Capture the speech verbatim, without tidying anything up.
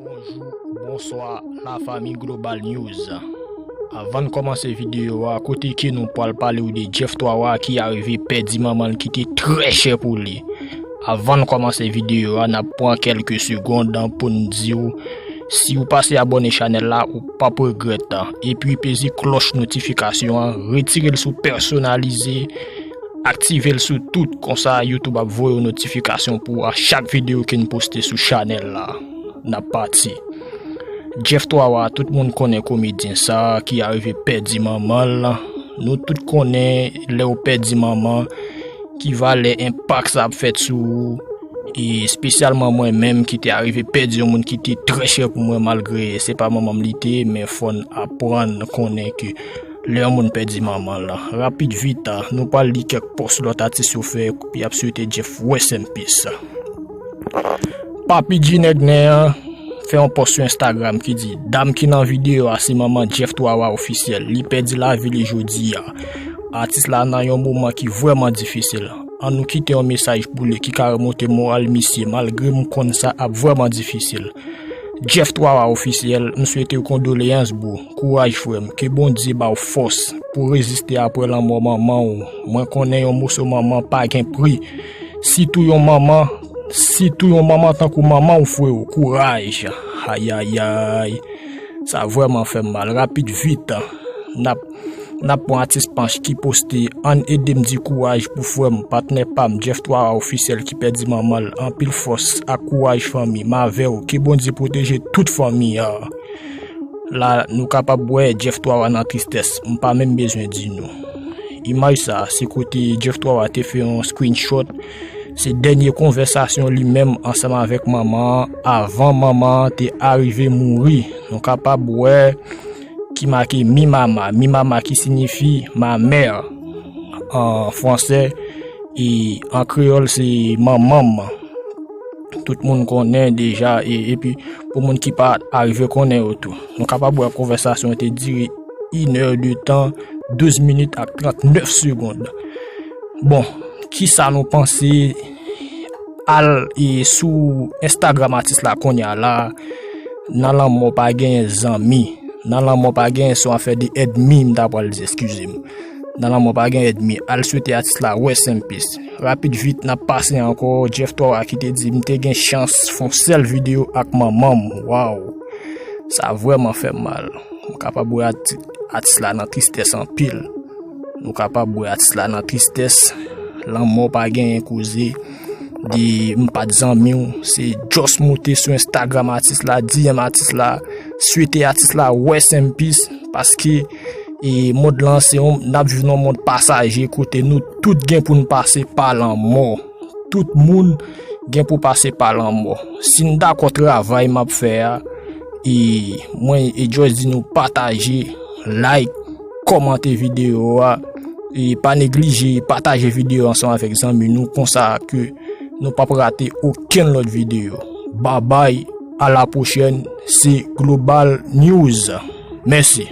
Bonjou, bonswa, lafanmi Global News. Avan n kòmanse videyo a, kote ke nou pral pale w de Jeff Twawa ki arive pèdi manman l ki te trè chè pou li. Avan n kòmanse videyo a, n ap pran kèlke segonn pou n di w, si w pase abòne chanèl la, ou p ap regrèt. Epi peze klòch notifikasyon an, retire l sou pèsonalize, aktive l sou tout, konsa YouTube ap voye w notifikasyon pou w a chak videyo ke n poste sou chanèl la. N ap pati. Jeff Twawa, tout moun konnen komedyen sa ki arive pèdi manman l. Nou tout konnen lè w pèdi manman, ki valè enpak sa ap fèt sou ou. E espesyalman mwen menm ki te arive pèdi yon moun ki te trè chè pou mwen, malgre se pa manman m li te ye, men fò n aprann konnen ke lè yon moun pèdi manman l. Rapid vit, nou pral li kèk pòs lòt atis yo fè, pou y ap swete Jeff rest in peace. Papi G Nèg Nen an fè yon pòs sou Instagram ki di, dam ki nan videyo a se manman Jeff Twawa ofisyèl, li pèdi lavi li jodi a. Atis la nan yon moman ki vrèman difisil. Ann nou kite yon mesaj pou li ki ka remonte moral misye, malgre m konn sa ap vrèman difisil. Jeff Twawa ofisyèl, m swete w kondoleyans, bro. Kouraj, frè m. Ke Bondye ba w fòs pou reziste apre lanmò manman w. Mwen konnen yon moso manman pa gen pri. Sitou yon manman, sitou yon manman tankou manman w, frè w. Kouraj. Ayayay. Sa vrèman fè m mal. Rapid vit, n ap, n ap pran atis Panch ki poste, ann ede m di kouraj pou frè m, patnè pa m, Jeff Twawa ofisyèl ki pèdi manman l. Anpil fòs ak kouraj fanmi, m avè w, ke Bondye pwoteje tout fanmi a. La, nou kapab wè Jeff Twawa nan tristès, m pa menm bezwen di nou. Imaj sa, se kote Jeff Twawa te fè yon screenshot. Se dènye konvèsasyon li menm ansanm avèk manman an, avan manman an te arive mouri. Nou kapab wè ki make mi mama, mi mama ki siyifi ma mère an fransè, e an kreyòl se manman m. Tout moun konnen deja, e, epi pou moun ki pa arive konnen yo tou. Nou kapab wè konvèsasyon te dire inè de tan, douz minit ak trannèf segonn. Bon, kisa nou panse? Al e sou Instagram atis la kounye a la, nan lanmò pa genyen zanmi. Nan lanmò pa genyen, se yon afè de ènmi, m ta pral di, eskize m. Nan lanmò pa genyen ènmi. Al swete atis la rest in peace. Rapid vit, n ap pase ankò, Jeff Twawa ki te di, m te gen chans fè yon sèl videyo ak manman m. Waw. Sa vrèman fè m mal. M kapab wè ati-, atis la nan tristès anpil. Nou kapab wè atis la nan tristès. Lanmò pa genyen koze. De m pa t zanmi w, se just moute sou Instagram atis la, D M atis la, swete atis la rest in peace, paske, e, mond lan se yon, n ap viv nan yon mond pasaje kote nou tout gen pou n pase pa lanmò. Tout moun gen pou pase pa lanmò. Si n dakò travay m ap fè a, e mwen e Joyce di nou pataje, like, kòmante videyo a, e pa neglije pataje videyo ansanm avèk zanmi nou, konsa ke nou p ap rate okenn lòt videyo. Babay, a la pwochèn, se Global News. Mèsi.